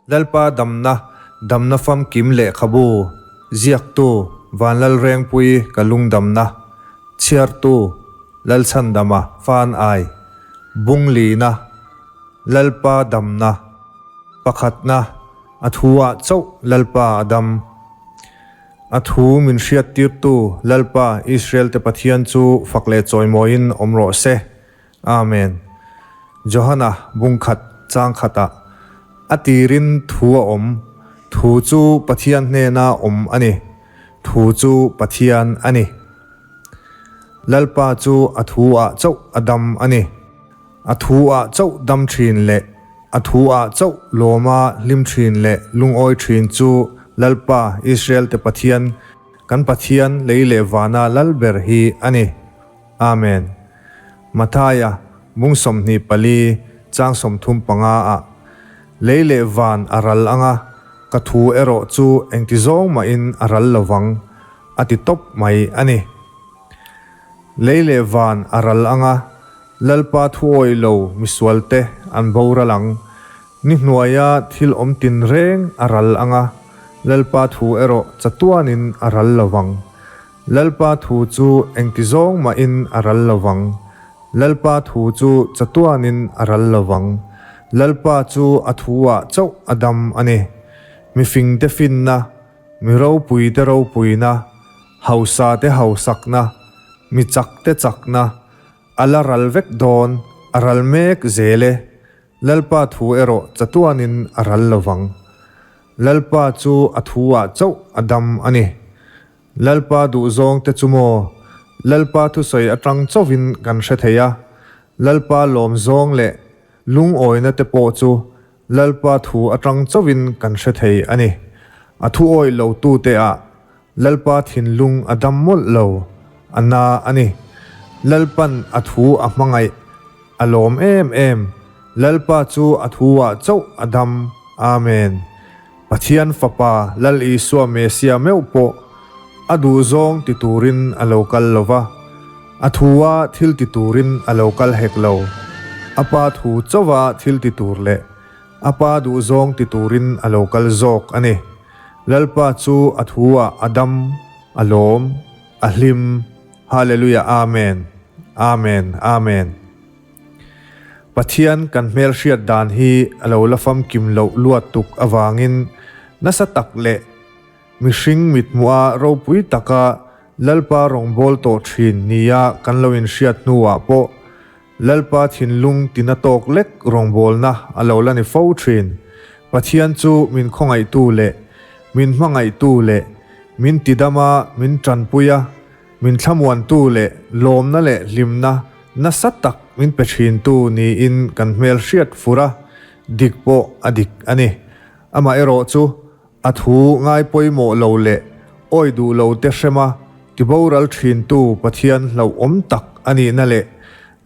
Lalpa damna, damna famkim lehkhabu, ziaktu, Vanlalrengpui ka lungdamna, chhiartu, Lalchhandama fan ai, Bunglina, Lalpa damna, pakhatna, a thu ah chauh Lalpa a dam. A thu min hriattirtu Lalpa Israel te Pathian chu fak leh chawimawiin awm rawh se. Amen. Johana bungkhat chang khatah a tirin thu a awm, thu chu Pathian hnena awm a ni, thu chu Pathian a ni. Lalpa chu a thu ah chauh a dam a ni. A thu ah chauh dam thin leh a thu ah chauh lawma hlim thin leh lungawi thin chu Lalpa Israel te Pathian, kan Pathian lei leh vana lal ber hi a ni. Amen. Mathaia, bung 24, chang 35 ah, Lei leh van a ral anga, ka thu erawh chu engti zawng mahin a ral lovang, a ti tawp mai a ni. Lei leh van a ral anga, Lalpa thuawih lo misualte an boral ang. Ni hnuaia thil awm tinreng a ral anga, Lalpa thu erawh chatuanin a ral lovang. Lalpa thu chu engti zawng mahin a ral lovang. Lalpa thu chu chatuanin a ral lovang. Lalpa chu a thu-ah chauh a dam a ni. Mifingte finna, mi ropuite ropuina, hausate hausakna, mi chakte chakna, a la ral vek dawn, a ral mek zel e. Lalpa thu erawh chatuanin a ral lovang. Lalpa chu a thu-ah chauh a dam a ni. Lalpa duhzawng te chu maw? Lalpa thusawi atang chauhin kan hre thei a, Lalpa lawmzawng leh lungawina te pawh chu Lalpa thu atang chauhin kan hre thei a ni. A thu awih lo tute ah Lalpa thinlung a dam mawlh lo, a na a ni. Lalpan a thu a hmangaih a lawm em em. Lalpa chu a thu ah chauh a dam. Amen. Pathian Fapa Lal Isua Mesia meuh pawh a duhzawng ti turin a lo kal lo va, a thua thil ti turin a lo kal hek lo. A Pa thu chauha thil ti tur leh a Pa duhzawng ti turin a lo kal zawk a ni. Lalpa chu a thua a dam, a lawm, a hlim. Hallelujah Amen. Amen. Amen. Pathian kan hmelhriat dan hi a lo la famkim loh luat tuk avangin nasa tak leh mihring mithmuha ropui taka Lalpa rawngbâwl tawh ṭhin nia kan lo inhriat hnuah pawh Lalpa thinlung tina tawk lek rawngbâwlna a lo la ni fo ṭhin. Pathian chu min khawngaihtu leh min hmangaihtu leh min tidama min ṭanpui a, Min thlamuantu leh lawmna leh hlimna nasa tak min pe thintu niin kan hmel hriat fur a, dik pawh a dik a ni. Amaherawh chu a thu ngai pawimawh lo leh awi duh lo te hrema tiboral thintu Pathian hlauhawm tak a nihna leh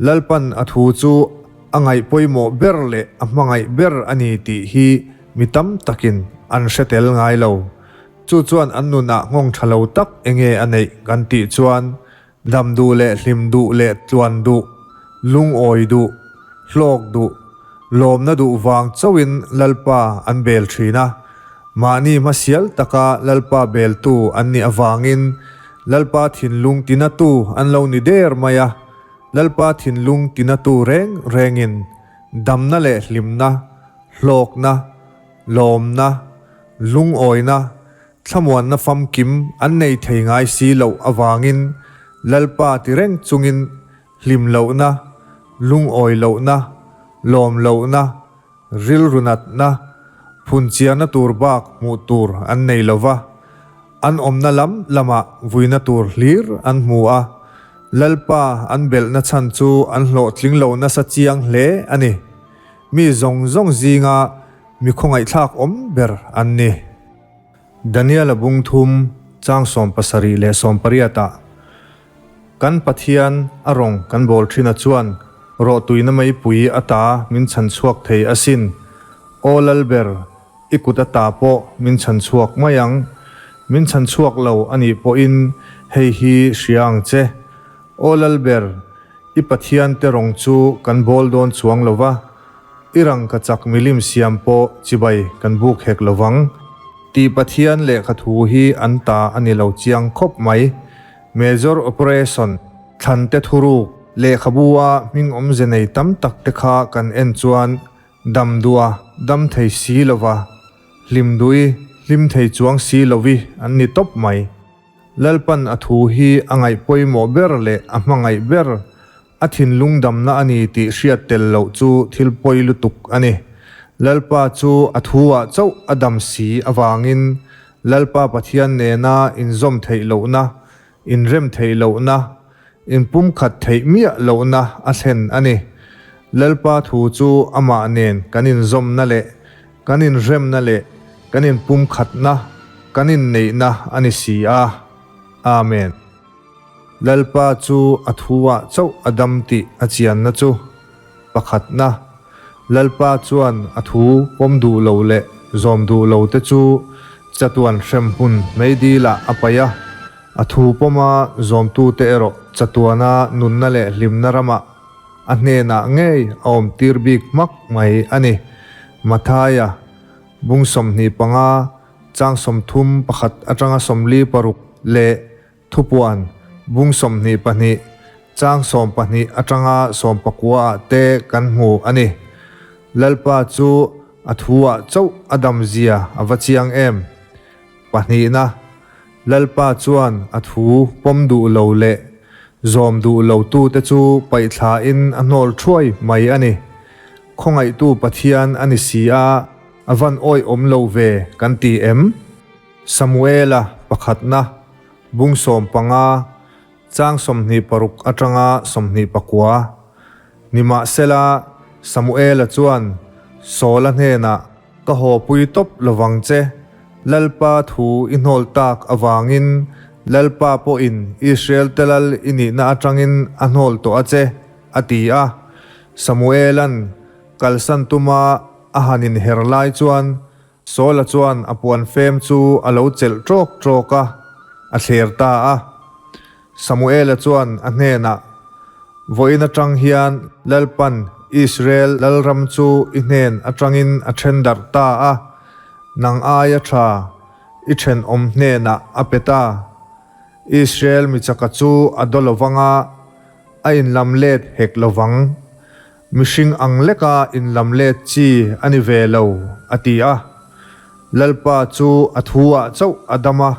Lalpan a thu chu a ngaih pawimawh ber leh a hmangaih ber a ni tih hi mi tam takin an hre tel ngai lo. Chu chuan an nunah nghawng tha lo tak enge a neih kan tih chuan dam duh leh hlim duh leh tluan duh, lungawi duh, hlawk duh, lawmna duh vang chauhin Lalpa an bel thin a. Mahni hmasial taka Lalpa beltu an nih avangin Lalpa thinlung tinatu an lo ni der mai a. Lalpa thinlung tinatu reng rengin damna leh hlimna, hlawkna, lawmna, Lungawina, thlamuanna famkim an nei thei ngai si loh avangin Lalpa ti reng chungin hlim lohna, lungawi lohna, lawm lohna, rilru natna, phunchiarna tur bak hmuh tur an nei lo va, an awmna lam lamah vuina tur hlir an hmu a, Lalpa an belhna chhan chu an hlawhtling lo nasa chiang hle a ni. Mi zawng zawng zinga Mi khawngaihthlak awm ber an ni. Daniel-a bung thum chang 78 leh 80 ah, Kan Pathian a rawng kan bawl thina chuan rawhtuina meipui ata min chhan chhuak thei asin. Aw Lalber, i kut ata pawh min chhan chhuak mai ang. Min chhan chhuak lo a nih pawhin hei hi hria ang che. Aw Lalber, i Pathian te rawng chu kan bawl dawn chuang lo va. I rangkachak milim siam pawh chibai kan buk hek lovang. Tih Pathian lehkha thu hi an ta a ni lo chiang khawp mai. Major Operation, Thlante thuruk, lehkhabu a hming awmze nei tam tak te kha kan en chuan dam duh a dam thei si lova, hlim duh i hlim thei chuang si lovi an ni tawp mai. Lalpan a thu hi a ngaih pawimawh ber leh a hmangaih ber, a thinlung damna a ni tih hriat tel loh chu thil pawi lutuk a ni. Lalpa chu a thu ah chauh a dam si avangin Lalpa Pathian nena inzawm theih lohna, inrem theih lohna, inpumkhat theih miah lohna a thlen a ni. Lalpa thu chu amah nen kan inzawmna leh Kan inremna leh kan inpumkhatna, kan inneihna a ni si a. Amen. Lalpa chu a thu-ah chauh a dam tih a chianna chu, pakhatna, Lalpa chuan a thu pawm duh lo leh zawm duh lo te chu chatuan hremhmun meidilah a paih a, a thu pawma zawmtute erawh chatuana nunna leh hlimna ramah A hnenah ngei a awm tir bik hmak mai a ni. Mathaia, bung 25, chang 31 atanga 46 leh Thupuan, bung 22, chang 12 atanga 19 ah te kan hmu a ni. Lalpa chu a thu-ah chauh a dam zia a va chiang em? Pahnihna, Lalpa chuan a thu pawm duh lo leh zawm duh lo tute chu paihthlain a hnawl thuai mai a ni. Khawngaihtu Pathian a ni si a, a van awihawm lo ve kan ti em? Samuela pakhatna, bung 15, chang 26 atanga 29. Nimahsela, Samuela chuan Saula hnenah, Ka haw pui tawp lovang che, Lalpa thu i hnawl tak avangin Lalpa pawhin Israel te lal i nihna atangin a hnawl tawh a che, a ti a. Samuela'n kalsan tuma a han inher lai chuan Saula chuan a puan fem chu a lo chelh ṭawk ṭawk a, a thler ta a. Samuela chuan a hnenah, Vawiin atang hian Lalpan Israel lalram chu i hnen atangin a then darh ta a, nang aia tha i thenawm hnenah a pe ta. Israel michaka chu a daw lovang a, a inlam let hek lovang. Mihring ang leka inlam let chi a ni ve lo, a ti a. Lalpa chu a thu-ah chauh a dam a.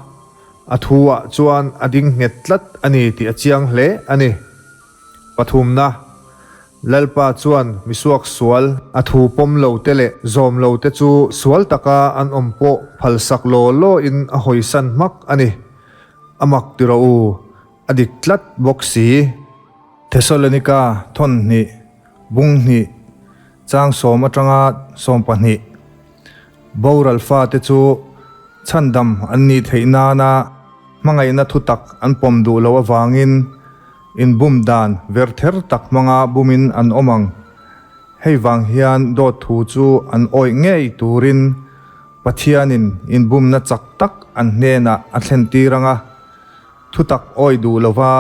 A thu-ah chuan a ding nghet tlat a ni tih a chiang hle a ni. Pathumna, Lalpa chuan misuak sual, a thu pawm lo te leh zawm lo te chu sual taka an awm pawh phalsak law law in a hawisan hmak a ni. A mak ti rawh u, a dik tlat bawk si. Thesalonika thawn hnih, bung hnih, chang sawm atanga 12. Boral fate chu chhandam an nih theih nana hmangaihna thutak an pawm duh loh avangin inbum dan verther tak hmanga bumin an awm ang. Hei vang hian dawt thu chu an awih ngei turin Pathianin inbumna chak tak an hnenah a thlentir ang a. Thutak awih duh lova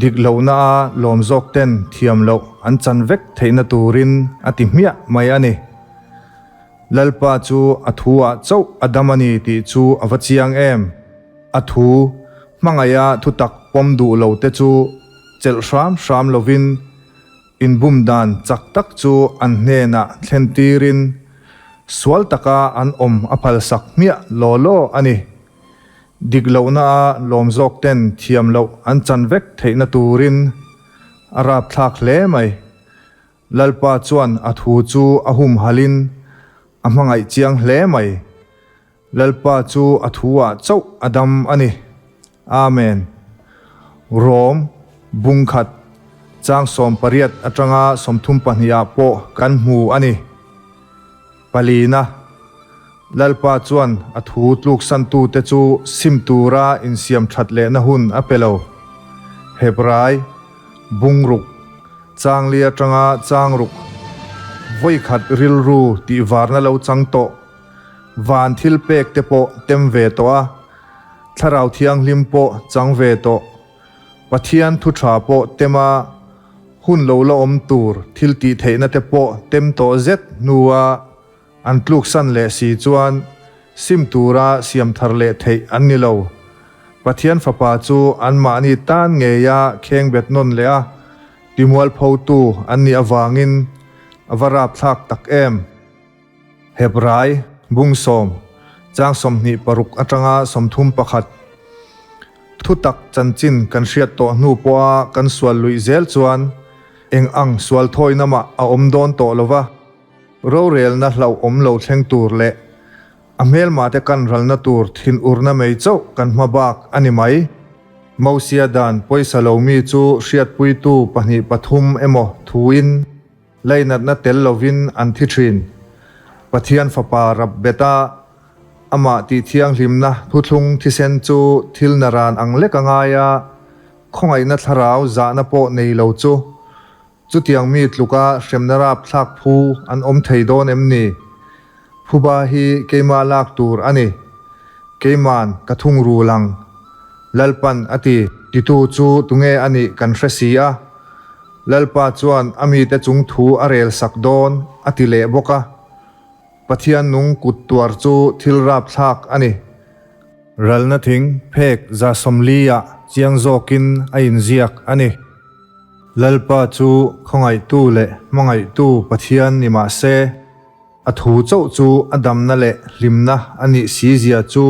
dik lohna a lawm zawk ten thiam loh an chan vek theihna turin a ti hmiah mai a ni. Lalpa chu a thu ah chauh a dam a ni tih chu a va chiang em! A thu, hmangaiha thutak pawm duh lo te chu chelh hram hram lovin inbum dan chak tak chu an hnenah thlen tirin sual taka an awm a phalsak hmiah law law a ni. Dik lohna a lawm zawk ten thiam loh an chan vek theihna turin a rapthlak hle mai. Lalpa chuan a thu chu a humhalhin a hmangaih chiang hle mai. Lalpa chu a thu ah chauh a dam a ni. Amen. Rom, bung khat, chang 18 atanga 32 ah pawh kan hmu a ni. Palina, Lalpa chuan a thu tluksantute chu sim tura insiam that lehna hun a pe lo. Hebrai, bung ruk, chang li atanga chang ruk, vawi khat rilru tih varna lo chang tawh, van thil pek te pawh tem ve tawh a, thlarau thianghlim pawh chang ve tawh, Pathian thu tha pawh tem a. Hun lo la awm tur thil tih theihna te pawh tem tawh zet hnua an tluksan leh si chuan sim tura siam thar leh theih an ni lo. Pathian Fapa chu anmahni tan ngeia khengbet nawn leh a, timualphotu an nih avangin a va rapthlak tak em! Hebrai, Bung sawm, chang 26 atanga 31. Thutak chanchin kan hriat tawh hnu pawha kan sual luih zel chuan eng ang sual thawina mah a awm dawn tawh lo va, rorelna hlauh awm lo thleng tur leh a hmelmate kan ralna tur thinurna mei chauh kan hma bak a ni mai. Mosia dan pawisa lo mi chu hriatpuitu pahnih pathum emaw thuin, Lainatna tel lovin an thi thin. Pathian Fapa rap bet a, amah tih thianghlimna thuthlung thisen chu thil naran ang lek a ngai a, khawngaihna thlarau zahna pawh nei lo chu chutiang mi tluka hremna rapthlak phu an awm thei dawn em ni? Phuba hi keimah lak tur a ni. Keiman ka thungrul ang. Lalpan a ti. Titu chu tunge a nih kan hre si a. Lalpa chuan a mite chung thu a rel sak dawn a ti leh bawk a. Pathian nung kut tuar chu thil rapthlak a ni. Ralna thing phek 40 ah chiang zawkin a inziak a ni. Lalpa chu khawngaihtu leh hmangaihtu Pathian ni mah se, A thu chauh chu a damna leh hlimna a nih si zia chu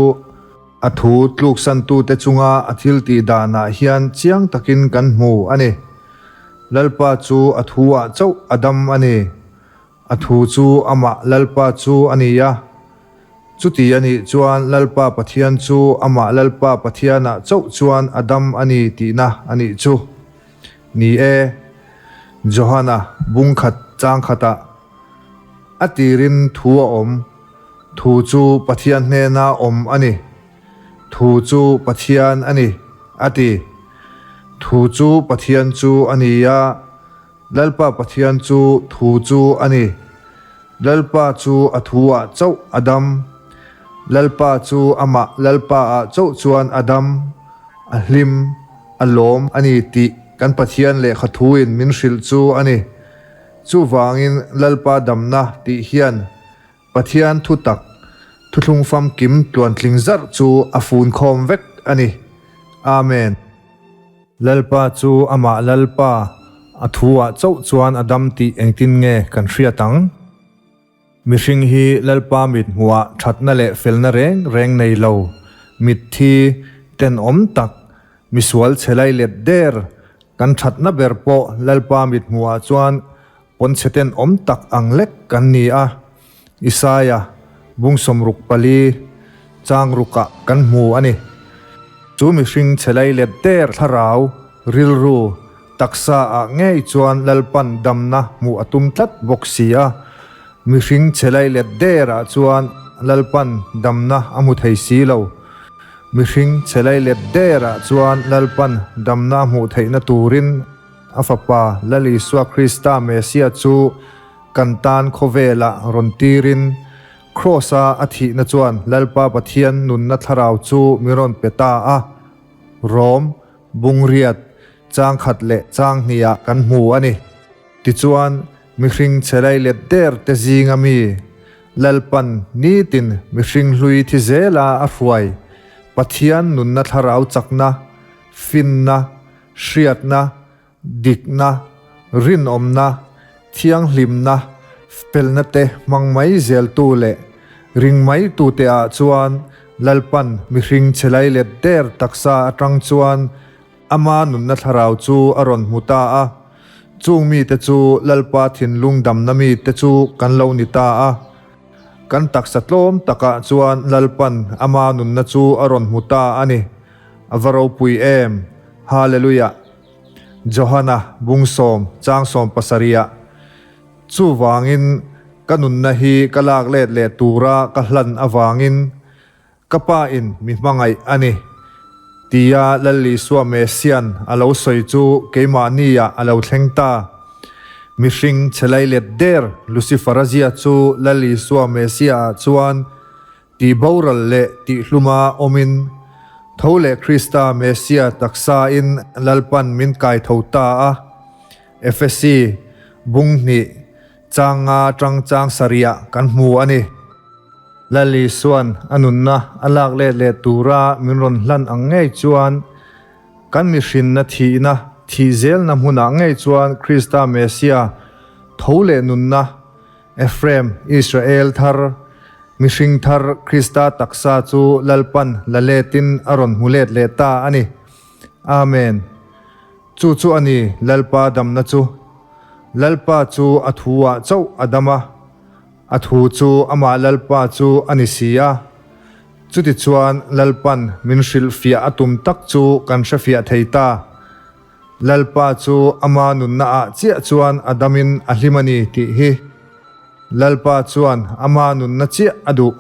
a thu tluksantute chunga a thil tih danah hian chiang takin kan hmu a ni. Lalpa chu a thu ah chauh a dam a ni. A thu chu amah Lalpa chu a ni a. Chuti a nih chuan Lalpa Pathian chu amah Lalpa Pathianah chauh chuan a dam a ni tihna a nih chu. Ni e, Johana bungkhat chang khatah A tirin thu a awm. Thu chu Pathian hnena awm a ni. Thu chu Pathian a ni, a ti. Thu chu Pathian chu a ni a, Lalpa Pathian chu thu chu a ni. Lalpa chu a thu-ah chauh a dam. Lalpa chu amah Lalpa-ah chauh chuan a dam, a hlim, a lawm a ni tih kan Pathian lehkha thuin min hrilh chu a ni. Chuvangin Lalpa damna tih hian Pathian thutak thuthlung famkim tluantling zarh chu a fun khawm vek a ni. Amen. Lalpa chu amah Lalpa a thu-ah chauh chuan a dam tih engtin nge kan hriat ang? Mihring hi Lalpa mit hmuhah thatna leh felna reng reng nei lo, mitthi, tenawm tak, misual chhe lai let der, kan thatna ber pawh Lalpa mit hmuhah chuan pawnchhe tenawm tak ang lek kan ni a. Isaia, bung 64, chang rukah kan hmu a ni. Chu mihring chhe lai let der thlarau, rilru, Taksa ah ngei chuan Lalpan damna hmuh a tum tlat bawk si a, mihring chhe lai let der ah chuan Lalpan damna a hmu thei si lo. Mihring chhe lai let der ah chuan Lalpan damna a hmuh theihna turin a Fapa Lal Isua Krista Messiah chu kan tan khawvelah rawn tirin Kraws-a a thihna chuan Lalpa Pathian nunna thlarau chu min rawn pe ta a. Rom, Bungriat, chang khat leh chang hniah kan hmu a ni. Tichuan, mihring chhe lai let der te zinga mi, Lalpan nitin mihring hlui thi zela a hruai, Pathian nunna thlarau chakna, finna, hriatna, dikna, rinawmna, thianghlimna, felna te hmang mai zeltu leh ring mai tute ah chuan Lalpan mihring chhe lai let der taksa atang chuan Ama nunna thlarau chu a rawn hmu ta a, chung mite chu Lalpa thinlung damna mite chu kan lo ni ta a. Kan taksa tlawm takah chuan Lalpan ama nunna chu a rawn hmu ta a ni. A va ropui em! Hallelujah! Johana bung sawm chang 70 ah, Chuvangin ka nunna hi ka lak let leh tura ka hlan avangin, Ka Pa in mi hmangaih a ni, tia Lal Isua Messian a lo sawi chu keimahniah a lo thleng ta. Mihring chhe lai let der Lucifer-a zia chu Lal Isua Messiah-ah chuan tih boral leh tih hluma awmin, tho leh Krista Messiah taksain Lalpan min kai tho ta a. Efesi bung hnih chang nga atang chang sarih ah kan hmu a ni. Lal Isuan a nunna a lak let leh tura min rawn hlan ang ngei chuan kan mihrinna thihna thih zelna hmunah ngei chuan Krista Messia tho leh nunna Ephraim, Israel thar, mihring thar Krista taksa chu Lalpan la letin a rawn hmu let leh ta a ni. Amen. Chu chu a ni Lalpa damna chu. Lalpa chu a thu ah chauh a dam a, a thu chu amah Lalpa chu a ni si a. Chutichuan Lalpan min hrilhfiah a tum tak chu kan hrefiah thei ta. Lalpa chu ama nunna ah chiah chuan a damin a hlim a ni tih hi. Lalpa chuan ama nunna chiah a duh.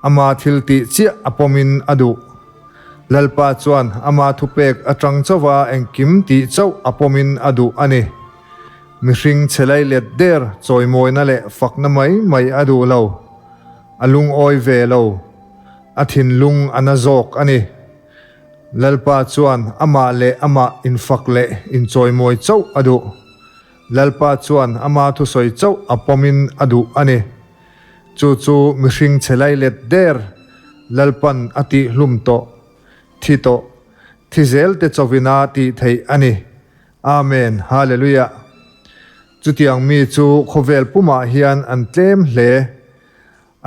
Ama thil tih chiah a pawmin a duh. Lalpa chuan ama thupek atang chauha engkim tih chauh a pawmin a duh a ni. Mihring chhe lai let der chawimawina leh fakna mai mai a duh lo. A lungawi ve lo. A thinlung a na zawk a ni. Lalpa chuan amah leh amah infak leh inchawimawi chauh a duh. Lalpa chuan ama thusawi chauh a pawmin a duh a ni. Chu chu mihring chhe lai let der Lalpan a tih hlum tawh, thi tawh, thi zel te chawina tih theih a ni. Amen Hallelujah. Chutiang mi chu khawvel pumah hian an tlem hle.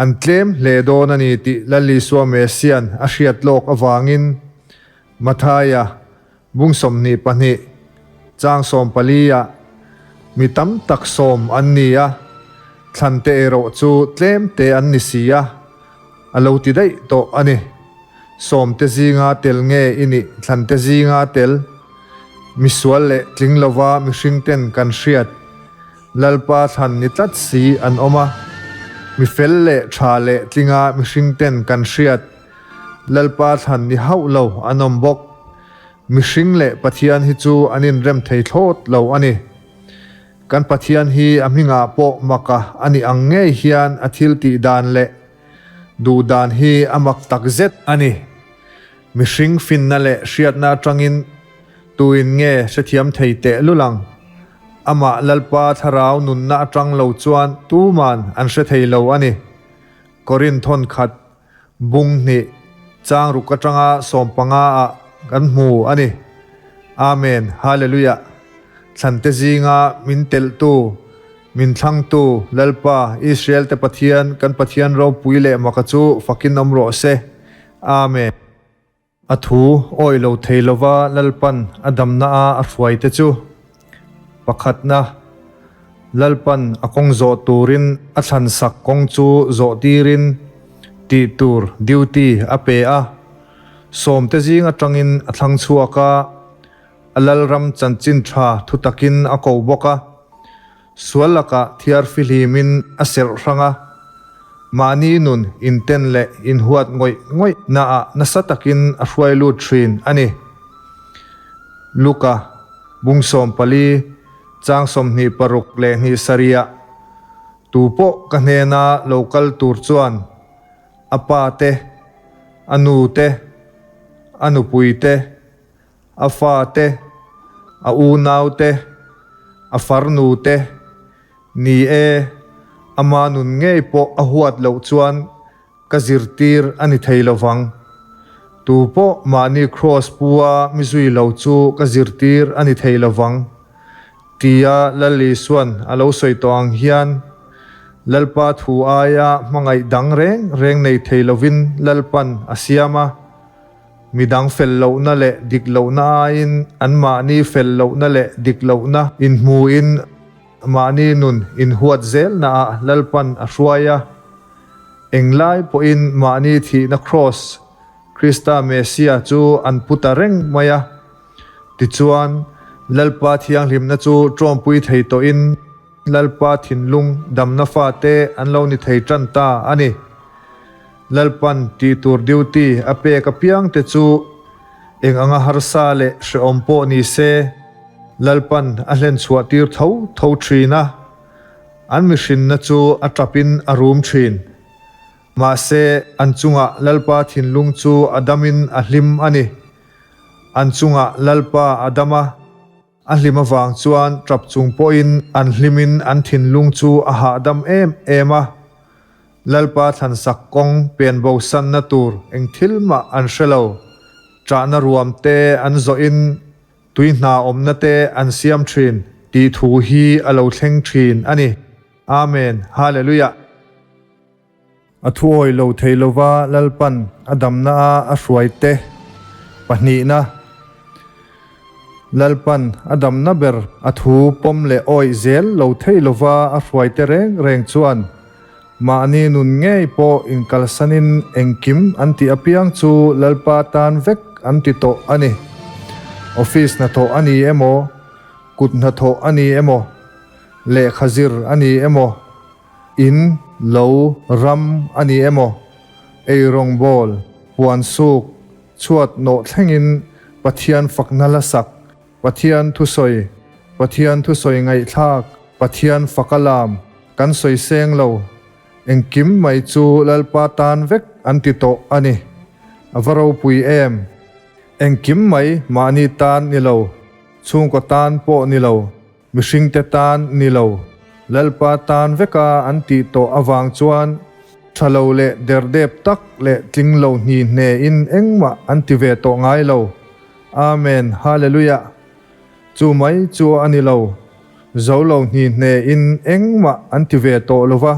An tlem hle dawn a ni tih Lal Isua Messian a hriat lawk avangin Mathaia bung 22 chang 14 ah mi tam tak sawm an ni a, thlante erawh chu tlem te an ni si a, a lo ti daih tawh a ni. Sawmte zinga tel nge i nih thlante zinga tel? Misual leh tling lova mihringten kan hriat. Lalpa thlan ni tlat si an awm a, mi fel leh tha leh tlinga mihring ten kan hriat Lalpa thlan ni hauh lo an awm bawk. Mihring leh Pathian hi chu an inrem thei thlawt lo a ni. Kan Pathian hi a hmingah pawh maka a nih ang ngei hian a thil tih dan leh duh dan hi a mak tak zet a ni. Mihring finna leh hriatna atangin tuin nge hrethiam thei teh lul ang? Amah Lalpa thlarau nunna atang lo chuan tuman an hre thei lo a ni. Korin thawn khat, bung hnih, chang ruk atanga 15 ah kan hmu a ni. Amen Hallelujah Thlante zinga min telhtu, min thlangtu Lalpa Israel te Pathian kan Pathian ropui leh maka chu fakin awm rawh se. Amen. A thu awih lo thei lova Lalpan a damna a a hruai te chu, pakhatna, Lalpan a kawng zawh turin a thlan sak kawng chu zawh tirin tih tur, duty, a pe a, sawmte zing atangin a thlang chhuak a, a Lalram chanchin tha thu takin a ko bawk a. Sual lakah thiar fihlimin a serh hrang a, mahni nun inten leh inhuat ngawih ngawih naah nasa takin a hruai lut thin a ni. Luka, bung 14, chang 26 leh hnih sarihah, Tu pawh ka hnena lo kal tur chuan a pa te, a nu te, a nupui te, A fa te, a unau te, a farnu te, ni e, ama nun ngei pawh a huat loh chuan ka zirtir a ni thei lo vang. Tu pawh mahni kraws pu a mi zui lo chu ka zirtir a ni thei lo vang, tia Lal Isuan a lo sawi tawh ang hian, Lalpa thu aia hmangaih dang reng reng nei thei lovin Lalpan a siam a. Midang fel lohna leh dik lohna aiin anmahni fel lohna leh dik lohna inhmuin mahni nun inhuat zelnaah Lalpan a hruai a. Englai pawhin mahni thihna kraws, Krista Messia chu an pu ta reng mai a. Tichuan, Lalpa thianghlimna chu ṭawmpui thei tawhin Lalpa thinlung damna fate an lo ni thei ṭan ta a ni. Lalpan tih tur duty a pek apiang te chu eng anga harsa leh hrehawm pawh ni se, Lalpan a hlen chhuah tir tho tho thin a, an mihrinna chu a tapin a rum thin. Mahse, an chungah Lalpa thinlung chu a damin a hlim a ni. An chungah Lalpa a dam a. A hlim avang chuan tap chung pawhin an hlimin an thinlung chu a hahdam em em a. Lalpa thlansak kawng pen bo sanna tur eng thil mah an hre lo. Ṭahna ruam te an zawhin tui hna awmna te an siam ṭhin tih thu hi a lo thleng ṭhin a ni. Amen. Hallelujah. A thuawi lo thei lova Lalpan a damna a a hruai te pahnihna. Lalpan a damna ber a thu pawm leh awih zel lo thei lova a hruai te reng reng chuan mahni nun ngei pawh inkalsanin engkim an tih apiang chu Lalpa tan vek an ti tawh a ni. Office hnathawh a ni emaw, kut hnathawh a ni emaw, lehkha zir a ni emaw, In, lo, ram a ni emaw, eirawng bawl, puan suk, chhuat nawh thlengin Pathian fakna la sak, Pathian thusawi, Pathian thusawi ngaihthlak, Pathian faka lam, kan sawi seng lo, engkim mai chu Lalpa tan vek an ti tawh a ni. A va ropui em! Engkim mai mahni tan ni lo, chhungkaw tan pawh ni lo, Mihringte tan ni lo, Lalpa tan veka an tih tawh avang chuan tha lo leh derdep tak leh tling lo hni hnein engmah an ti ve tawh ngai lo. Amen Hallelujah! Chu mai chu a ni lo, zo lo hni hnein engmah an ti ve tawh lo va,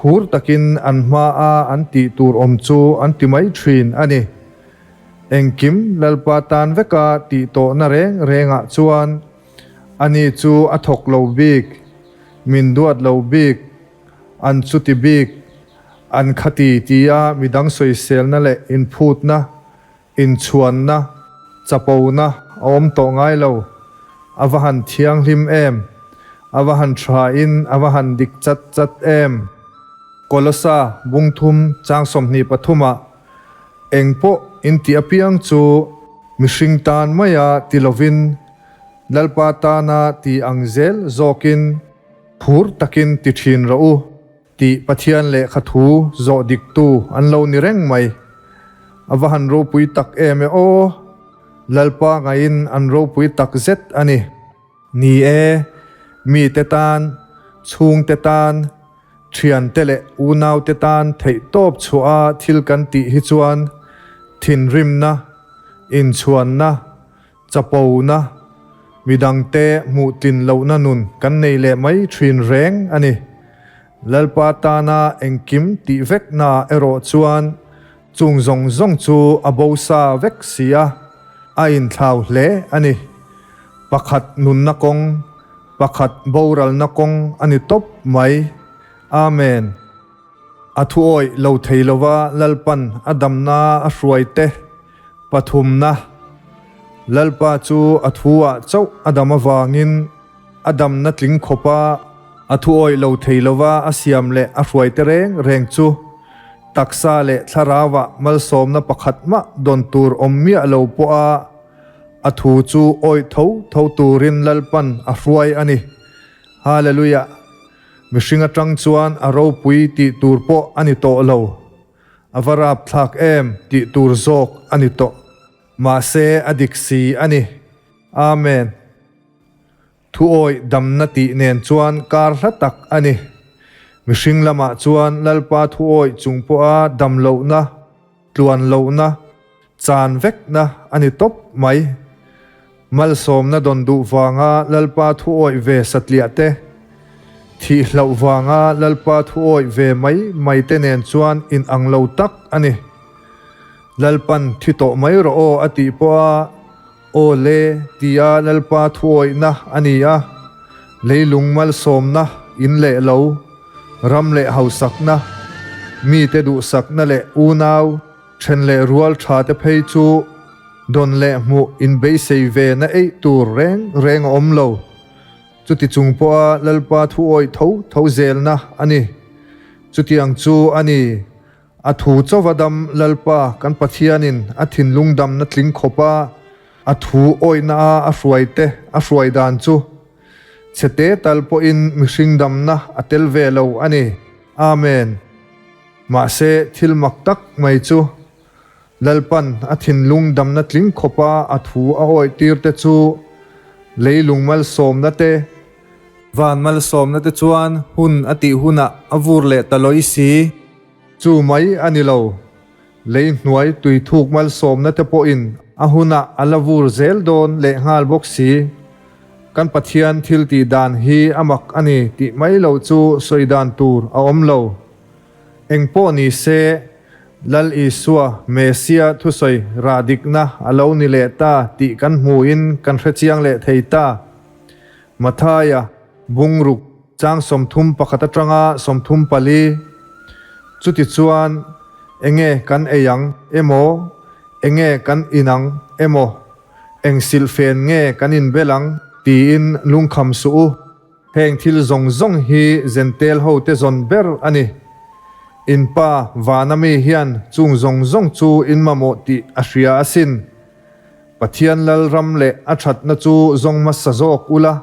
phur takin an hmaa an tih tur awm chu an ti mai thin a ni. Engkim Lalpa tan veka tih tawhna reng rengah chuan Ani chu a thawk lo bik, min duat lo bik, an chuti bik, an khati tia midang sawiselna leh inphutna, inchhuanna, chapona a awm tawh ngai lo. A va han thianghlim em! A va han thain a va han dik chat chat em! Kolosa bungthum chang 23 ah Engpawh intih apiang chu mihring tan maia ti lovin Lalpa tana ti ang zel zawkin phur takin ti thin rawh u tih Pathian lehkha thu zawh diktu an lo ni reng mai. A va han ropui tak em e aw! Lalpa ngaiin an ropui tak zet a ni. Ni e, mite tan, chhungte tan, Thiante leh unaute tan theihtawp chhuaha thil kan tih hi chuan thinrimna, inchhuanna, chapona, midangte hmuhtlin lohna nun kan nei leh mai thin reng a ni. Lalpa tana engkim tih veknaah erawh chuan chung zawng zawng chu a bo sa vek si a, a inthlau hle a ni. Pakhat nunna kawng Pakhat boralna kawng a ni tawp mai. Amen. A thu awih lo thei lova Lalpan a damna a hruai te. Pathumna. Lalpa chu a thu ah chauh a dam avangin a damna tling khawpa a thu awih lo thei lova a siam leh a hruai te reng reng chu taksa leh thlarau ah malsawmna pakhat mah dawn tur awm miah lo pawha A thu chu awih tho tho turin Lalpan a hruai a ni. Hallelujah! Mihring atang chuan a ropui tih tur pawh a ni tawh lo. A va rapthlak em tih tur zawk a ni tawh. Mahse a dik si a ni. Amen. Thu awih damna tih nen chuan kar hla tak a ni. Mihring lamah chuan Lalpa thu awih chung pawha dam lohna, tluan lohna, chan vekna a ni tawp mai. Malsawmna dawn duh vanga Lalpa thu awih ve satliah te, thih hlauh vanga Lalpa thu awih ve mai mai te nen chuan inang lo tak a ni. Lalpan thi tawh mai rawh aw a tih pawha Aw le, tia Lalpa thuawihna a ni a, leilung malsawmna, in leh lo, ram leh hausakna, mite duhsakna leh unau, then leh rual tha te phei chu dawn leh hmuh inbeisei ve na eih tur reng reng a awm lo. Chuti chung pawha Lalpa thuawih tho tho zelna a ni. Chutiang chu a ni. A thu chauva dam Lalpa kan Pathianin a thinlung damna tling khawpa a thu awihna a a hruaite a hruai dan chu chhete tal pawhin mihring damna a tel ve lo a ni. Amen. Mahse thil mak tak mai chu Lalpan a thinlung damna tling khawpa a thu a awihtir te chu. Leilung malsawmna te, van malsawmna te chuan hun a tih hunah a vur leh ta lawih si. Chu mai a ni lo, lei hnuai tui thuk malsawmna te pawhin a hunah a la vur zel dawn leh nghal bawk si. Kan Pathian thil tih dan hi a mak a ni tih mai loh chu sawi dan tur a awm lo. Eng pawh ni se, Lal Isua, Mesia thusawi rah dikna a lo ni leh ta tih kan hmuhin kan hrechiang leh thei ta. Mathaia, Bungruk, chang 31 atanga 34. Chutichuan, enge kan ei ang emaw, enge kan in ang emaw, eng silhfen nge kan inbel ang tiin lungkham suh u. Heng thil zawng zawng hi Zentel hote zawn ber a ni. In pa Vana mi hian chung zawng zawng chu in mamawh tih a hria asin. Pathian lal ram leh a thatna chu zawng hmasa zawk ula,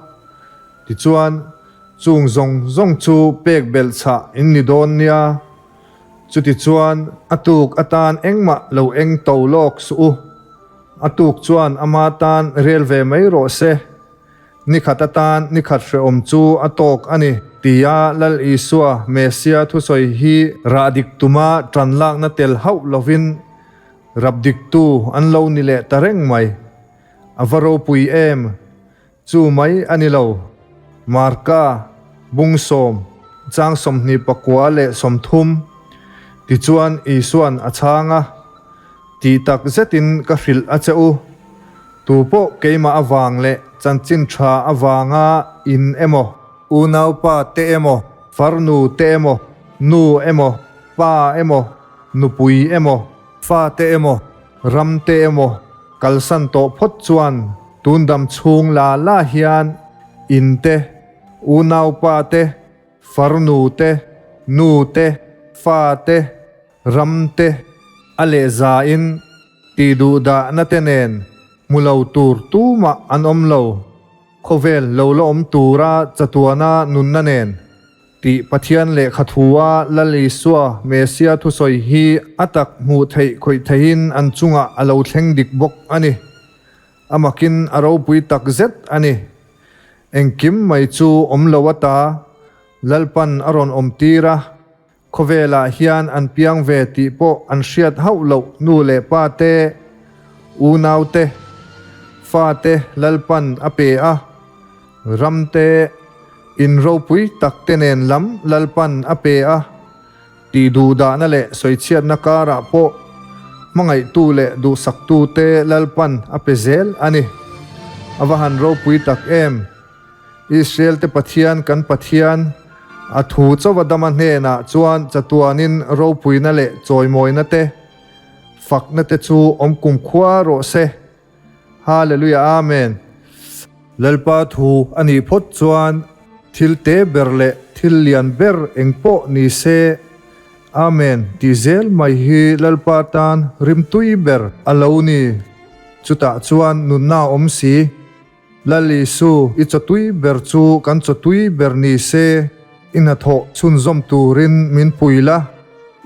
tichuan chung zawng zawng chu pek belh chhah in ni dawn nia. Chutichuan a tuk atan engmah lo eng to lawk suh u. A tuk chuan ama tan rel ve mai rawh se. Ni khat atan ni khat hrehawm chu a tawk a ni, tia Lal Isua, Messia thusawi hi rah dik tuma tan lakna tel hauh lovin rap diktu an lo ni leh ta reng mai. A va ropui em? Chu mai a ni lo. Marka, bung sawm, chang 29 leh 30, tichuan Isuan a chhang a, Tih tak zetin ka hrilh a che u. Tu pawh keimah avang leh chanchin tha avanga in emaw, unaupa te emaw, farnu te emaw, nu emaw, pa emaw, nupui emaw, fa te emaw, ram te emaw kalsan tawh phawt chuan tun dam chhung la la hian in te, unaupa te, farnu te, nu te, fa te, Ram te a leh zain tih duh dahna te nen hmu lo tur tumah an awm lo, khawvel lo la awm tura chatuana nunna nen tih Pathian lehkha thua Lal Isua Mesia thusawi hi a tak hmuh theih khawih theihin an chungah a lo thleng dik bawk a ni. A makin a ropui tak zet a ni. Engkim mai chu awm lo ata Lalpan a rawn awm tir a. Khawvelah hian an piang ve tih pawh an hriat hauh loh nu leh pa te, unau te, fa te Lalpan a pe a, ram te, in ropui tak te nen lam Lalpan a pe a, tih duhdahna leh sawichhiatna karah pawh hmangaihtu leh duhsaktu te Lalpan a pe zel a ni. A va han ropui tak em! Israel te Pathian kan Pathian, a thu chauha dama hnenah chuan chatuanin ropuina leh chawimawina te, fakna te chu awm kumkhua rawh se. Hallelujah Amen. Lalpa thu a nih phawt chuan thil te ber leh thil lian ber eng pawh ni se, Amen tih zel mai hi Lalpa tan rimtui ber a lo ni. Chutah chuan nunna a awm si. Lal Isu, i chawtui ber chu kan chawtui ber ni se, i hnathawh chhunzawm turin min pui la,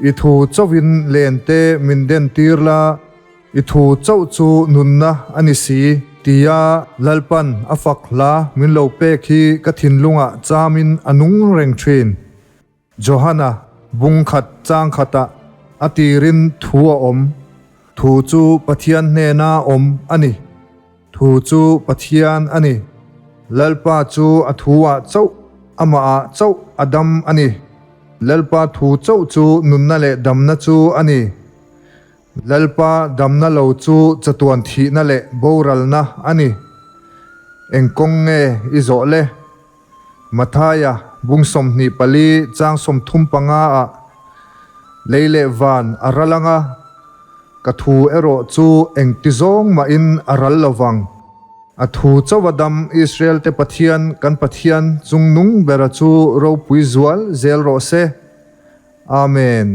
i thu chauhin len te min den tir la, i thu chauh chu nunna a ni si, tia Lalpan a fak hla min lo pek hi ka thinlungah chamin a nung reng thin. Johana bung khat chang khatah a tirin thu a awm. Thu chu Pathian hnena awm a ni. Thu chu Pathian a ni. Lalpa chu a thu-ah chauh, amahah chauh a dam a ni. Lalpa thu chauh chu nunna leh damna chu a ni. Lalpa damna lo chu chatuan thihna leh boralna a ni. Eng kawng nge i zawh le? Mathaia bung 24 chang 35 ah lei leh van a ral anga, ka thu erawh chu engti zawng mahin a ral lo vang. A thu chauha dam Israel te Pathian kan Pathian chungnung bera chu ropui zual zel rawh se. Amen.